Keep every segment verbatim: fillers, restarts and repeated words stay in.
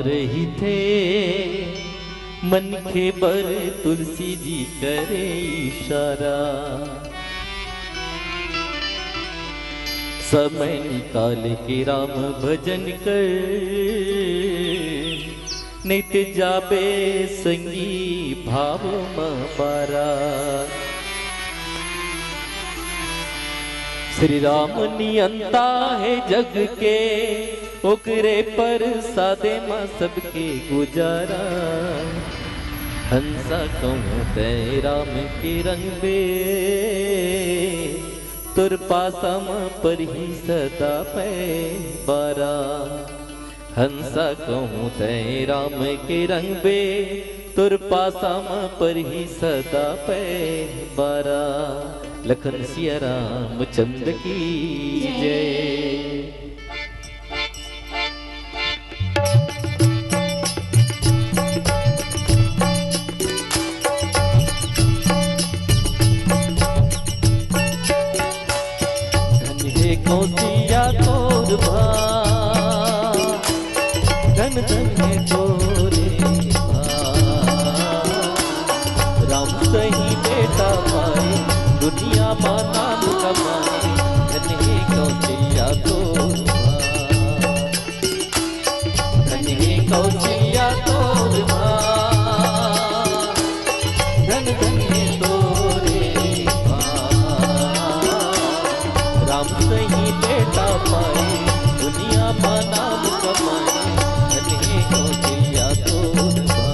रहिथे मनखे बर तुलसी जी करे इशारा। समय निकाल के राम भजन कर, नइ ते जाबे संगी भाव म बारा। श्री राम नियंता हे जग के, ओकरे परसादे म सबके गुजारा। हंसा कहूँ तैं राम के रंगबे, तोर पासा म परही सदा पैबारा। हंसा कहूँ तैं राम के रंगबे, तोर पासा म परही सदा पैबारा। लखन सिया रामचंद्र की जय। धन हे कौशिल्या तोर भाग, धन धन हे तोरे भाग। राम सही बेटा पाए, दुनिया मा नाम कमाए। धन हे कौशिल्या तोर भाग, धन हे कौशिल्या तोर भाग, धन धन हे तोरे भाग। राम सही बेटा पाए, दुनिया मा नाम कमाए। धन हे कौशिल्या तोर भाग।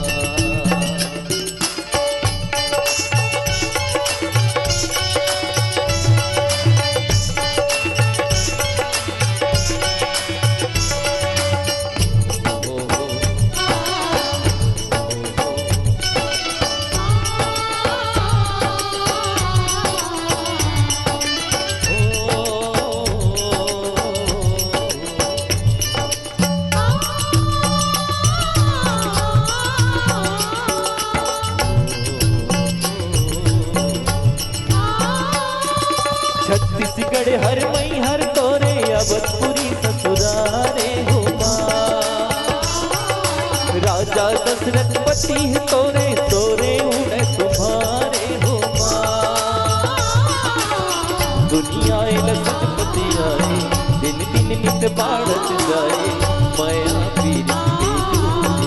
छत्तीसगढ़ हर मैहर तोरे, अवधपुरी ससुरारे हो माँ। राजा दशरथ पति है तोरे, तोरे उड़े तुम्हारे हो माँ। दुनिया एला सतपति आए, दिन दिन नित बाढ़त जाए, मया पीरित के दूर।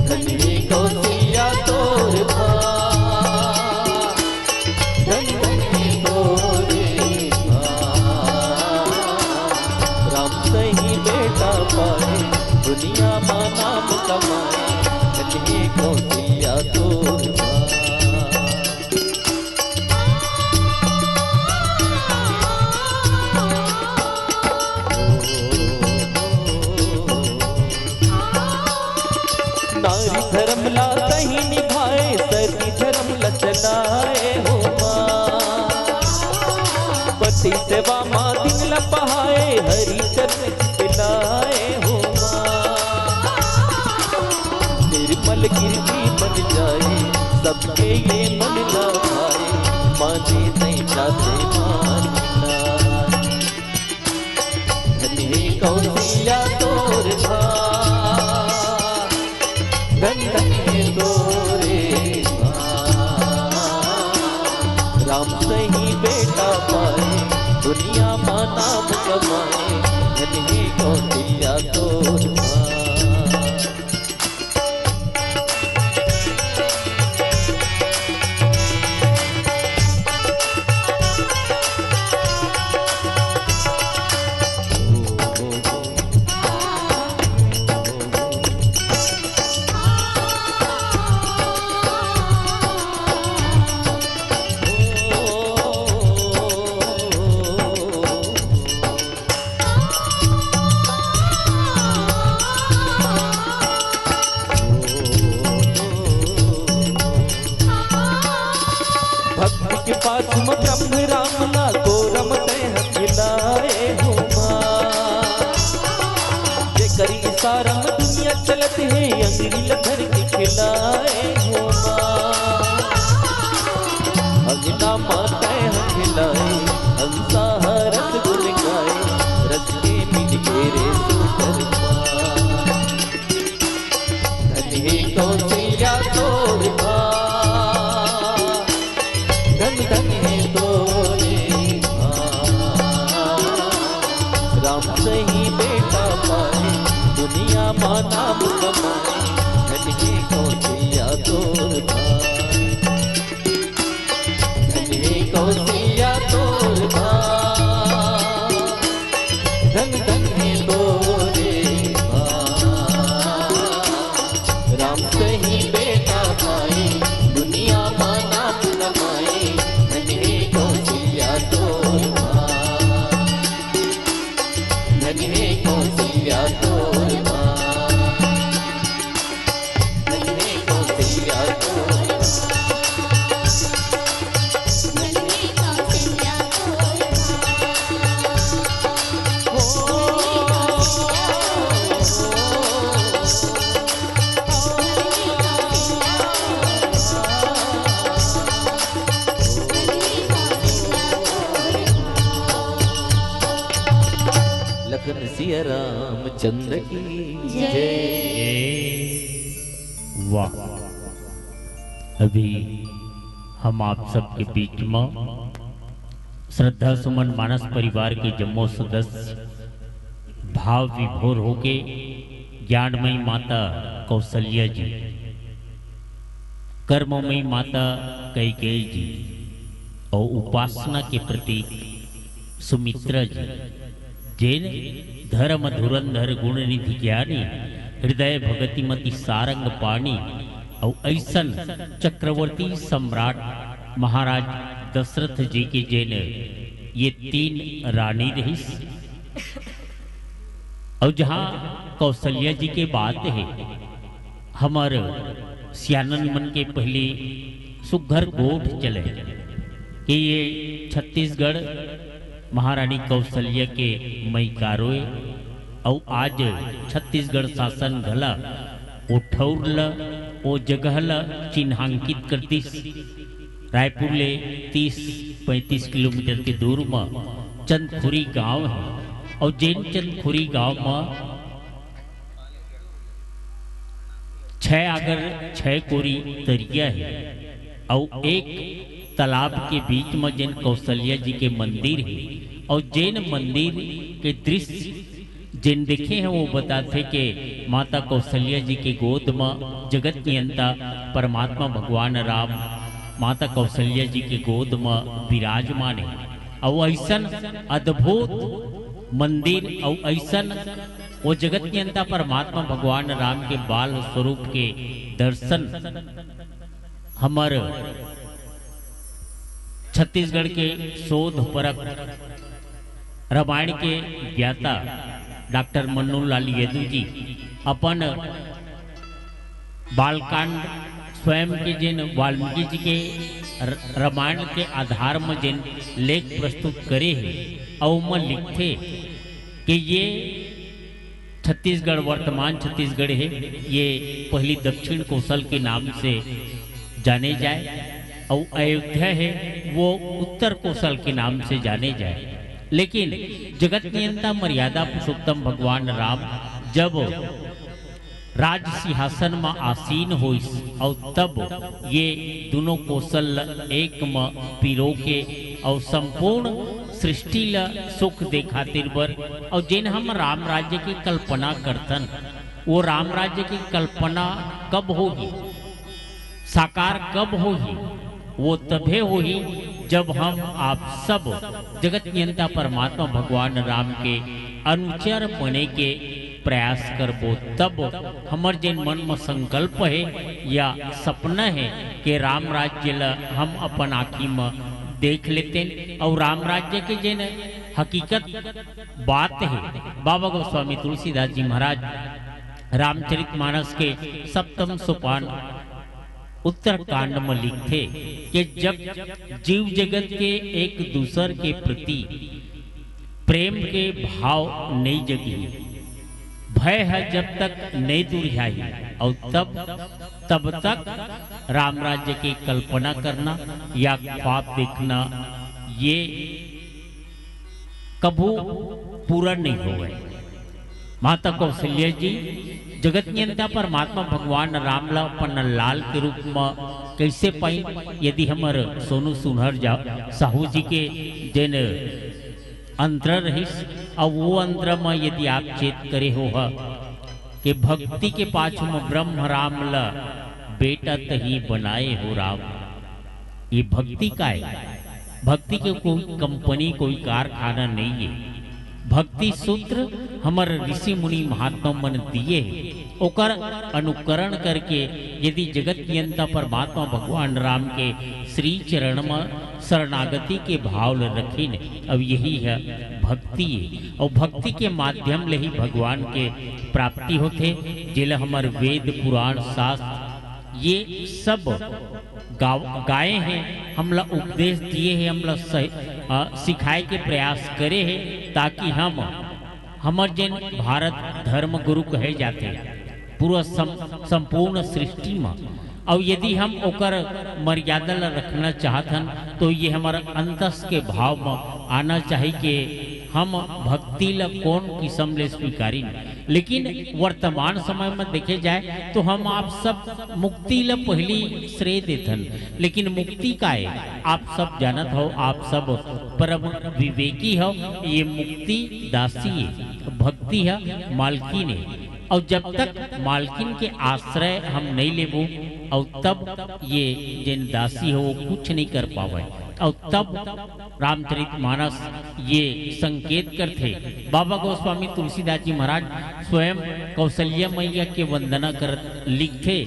धन हे कौशिल्या तोर भाग, धन धन हे तोरे भाग। राम सही बेटा पाए, दुनिया मा नाम कमाए। धन हे कौशिल्या तोर भाग। नारी धर्म ला सही निभाए, सती धर्म ला चलाए हो माँ। पति सेवा मा दिन ला पहाए, हरि चरण चिलाए हो माँ। निर्मल कीर्ति बन जाए, सबके ये मन ला भाए, माने नहीं जाते मानना। धन हे कौशिल्या तोर भाग, धन धन हे तोरे भाग। राम सही बेटा पाए, दुनिया मा नाम कमाए। धन हे कौशिल्या तोर भाग। भक्ति के पाछ म ब्रह्म राम ला गोरम तैं ह खिलाए हो माँ। जेकर इशारा म दुनिया चलत हे, अंगरी ल धर के खिलाए हो माँ। अंगना माता ह खिलाए, हंसा हरत गुन गाए, रस के मिल के रे सुंदर चंद की जय। वाह, अभी हम आप सबके बीच म श्रद्धा सुमन मानस परिवार के जम्मो सदस्य भाव विभोर होके ज्ञानमयी माता कौशल्या जी, कर्ममयी माता कैकेयी जी अउ उपासना के प्रतीक सुमित्रा जी, जेन धर्म धुरंधर गुण निधि ज्ञानी, हृदय भगति मति सारंग पानी, अउ अइसन चक्रवर्ती सम्राट महाराज दशरथ जी के जेन ये तीन रानी रहिस। अउ जहाँ कौशल्या जी के बात हे, हमर सियानन मन के पहिली सुग्घर गोठ चले कि ये छत्तीसगढ़ महारानी कौशल्या के मइकारो ए, अउ आज छत्तीसगढ़ शासन घला ओ ठउर ल, ओ जगह ल चिन्हांकित कर दिस। रायपुर ले तीस पैंतीस किलोमीटर के दूर म चंदखुरी गांव हे, अउ जेन चंदखुरी गांव म छह आगर छह कोरी तरिया हे, अउ एक तालाब के बीच म जेन कौशल्या जी के मंदिर हे, अउ जेन मंदिर के दृश्य जेन देखे हे, वो बताथे के माता कौशल्या जी के गोद म जगत नियंता परमात्मा भगवान राम माता कौशल्या जी के गोद म विराजमान हे। अउ अइसन अद्भुत मंदिर अउ अइसन वो जगत नियंता परमात्मा भगवान राम के बाल स्वरूप के दर्शन हमर छत्तीसगढ़ के शोध परक रामायण के ज्ञाता डॉक्टर मन्नू लाल यदु जी अपन बालकांड स्वयं के जेन वाल्मीकि जी के र-, रामायण के आधार म जेन लेख प्रस्तुत करे हे, अउ ओमा लिखथे कि ये छत्तीसगढ़, वर्तमान छत्तीसगढ़ हे, ये पहिली दक्षिण कोसल के नाम से जाने जाए, अउ अयोध्या हे, वो उत्तर कोसल के नाम से जाने जाए। लेकिन जगत नियंता मर्यादा पुरुषोत्तम भगवान राम जब राज सिंहासन म आसीन होइस, अउ तब ये दुनों कोसल ल एक म पिरो के अउ संपूर्ण सृष्टि ल सुख दे खातिर बर, अउ जेन हम राम राज्य के कल्पना करथन, वो राम राज्य के कल्पना कब होही, साकार कब होही? वो तभे होही, जब हम आप सब जगत नियंता परमात्मा भगवान राम के अनुचर बने के प्रयास करबो, तब हमर जेन मन म संकल्प हे या सपना हे कि राम राज्य ल हम अपन आँखी म देख लेतेन, अउ राम राज्य के जेन हकीकत बात हे, बाबा गोस्वामी तुलसीदास जी महाराज रामचरित मानस के सप्तम सोपान उत्तरकांड म लिखथे कि जब जीव जगत के एक दूसर के प्रति प्रेम के भाव नइ जगही, भय ह जब तक नइ दुरिहाही, अउ तब, तब तक राम राज्य के कल्पना करना या ख्वाब देखना, ये कभू पूरा नइ होवय। माता कौशल्या जी जगत नियंता परमात्मा भगवान राम ला अपन लाल के रूप म कइसे पाइन? यदि हमर सोनू सुनहर जा, साहू जी के जेन अंतरा रहिस, अउ वो अंतरा म यदि आप चेत करे हो ह, के भक्ति के पाछू म ब्रह्म राम ल बेटा तही बनाए हो राम। ये भक्ति का हे? भक्ति के कोई कंपनी, कोई कारखाना नइ हे। भक्ति सूत्र हमर ऋषि मुनि महात्मा मन दिए हे, ओकर अनुकरण करके यदि जगत नियंता परमात्मा भगवान राम के श्री चरण म शरणागति के भाव ल रखिन, अब यही ह भक्ति हे। अउ भक्ति के माध्यम ले ही भगवान के प्राप्ति होथे, जेला हमर वेद, पुराण, शास्त्र ये सब गाव-, गाए हे, हमला उपदेश दिए हे, हमला सह-, अ, सिखाए के प्रयास करे हे, ताकि हम, हमर जेन भारत धर्म गुरु कहे जाथे, पूरा सम-, संपूर्ण सृष्टि म, अउ यदि हम ओकर मर्यादा ल रखना चाहत हन, तो ये हमर अंतस के भाव म आना चाही के हम भक्ति ल कोन किसम ले स्वीकारिन। लेकिन वर्तमान समय में देखे जाए तो हम आप सब मुक्ति ल पहली श्रेय देथन, लेकिन मुक्ति का है? आप सब जानत हो, आप सब परम विवेकी हो। ये मुक्ति दासी है, भक्ति है, मालकिन है। और जब तक मालकिन के आश्रय हम नहीं लेबो, और तब ये जेन दासी हो वो कुछ नहीं कर पावे। और तब रामचरित मानस ये संकेत करथे। बाबा गोस्वामी तुलसीदास जी महाराज स्वयं कौशल्या मैया के वंदना कर लिखथे,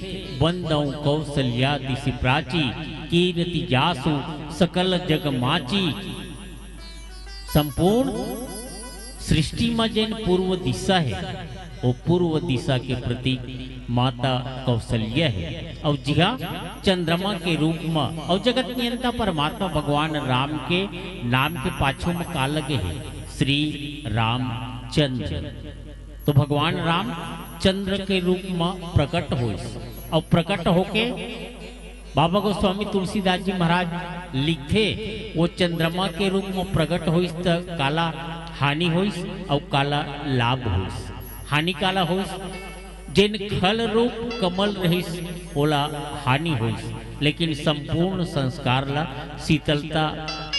"वंदौ कौशल्या दिशि प्राची, कीरति जासु सकल जग माची।" संपूर्ण सृष्टि म जेन पूर्व दिशा है, वो पूर्व दिशा के प्रतीक माता कौशल्या है। और जिहा चंद्रमा के रूप म, और जगत नियंता परमात्मा भगवान राम के नाम के पाछू म का लगे है? श्री रामचंद्र। तो भगवान राम चंद्र के रूप म प्रकट होइस, और प्रकट होके बाबा गोस्वामी तुलसीदास जी महाराज लिखथे, वो चंद्रमा के रूप म प्रकट होइस त काला हानि होइस और काला लाभ होइस। हानि काला होइस? जेन खल रूप कमल रहिस, ओला हानि होइस, लेकिन संपूर्ण संस्कार ला शीतलता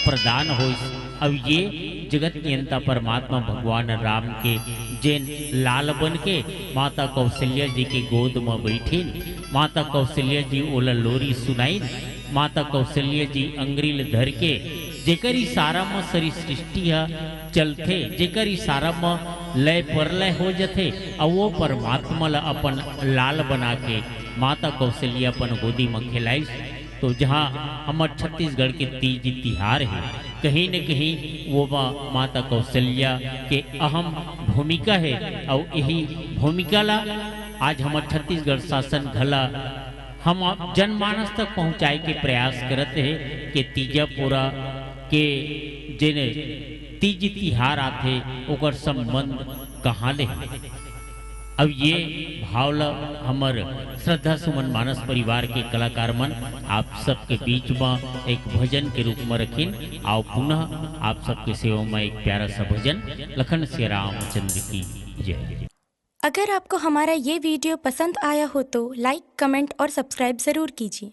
प्रदान होइस। अब ये जगत नियंता परमात्मा भगवान राम के जेन लाल बन के माता कौशल्या जी के गोद म बैठिन, माता कौशल्या जी ओला लोरी सुनाइन, माता कौशल्या जी अंगरी ल धर के जेकर इशारा म सारी सृष्टि ह चलथे, जेकर इशारा म लय परलय हो जथे, अउ वो परमात्मा ल अपन लाल बना के माता कौशल्या अपन गोदी म खेलाइस। तो जहाँ हमर छत्तीसगढ़ के तीज तिहार हे, कहीं न कहीं वो मा-, माता कौशल्या के अहम भूमिका हे, अउ यही भूमिका ला आज हमर छत्तीसगढ़ शासन घला हम जनमानस तक पहुँचाए के प्रयास करत हे कि तीजापुरा के जेन तीज तिहार आथे, ओकर संबंध कहाँ ले हे। अब ये भाव ल हमर श्रद्धा सुमन मानस परिवार के कलाकार मन आप सबके बीच म एक भजन के रूप म रखिन। आओ पुनः आप सबके सेवा म एक प्यारा सा भजन, लखन सिया रामचंद्र की जय। अगर आपको हमारा ये वीडियो पसंद आया हो तो लाइक, कमेंट और सब्सक्राइब ज़रूर कीजिए।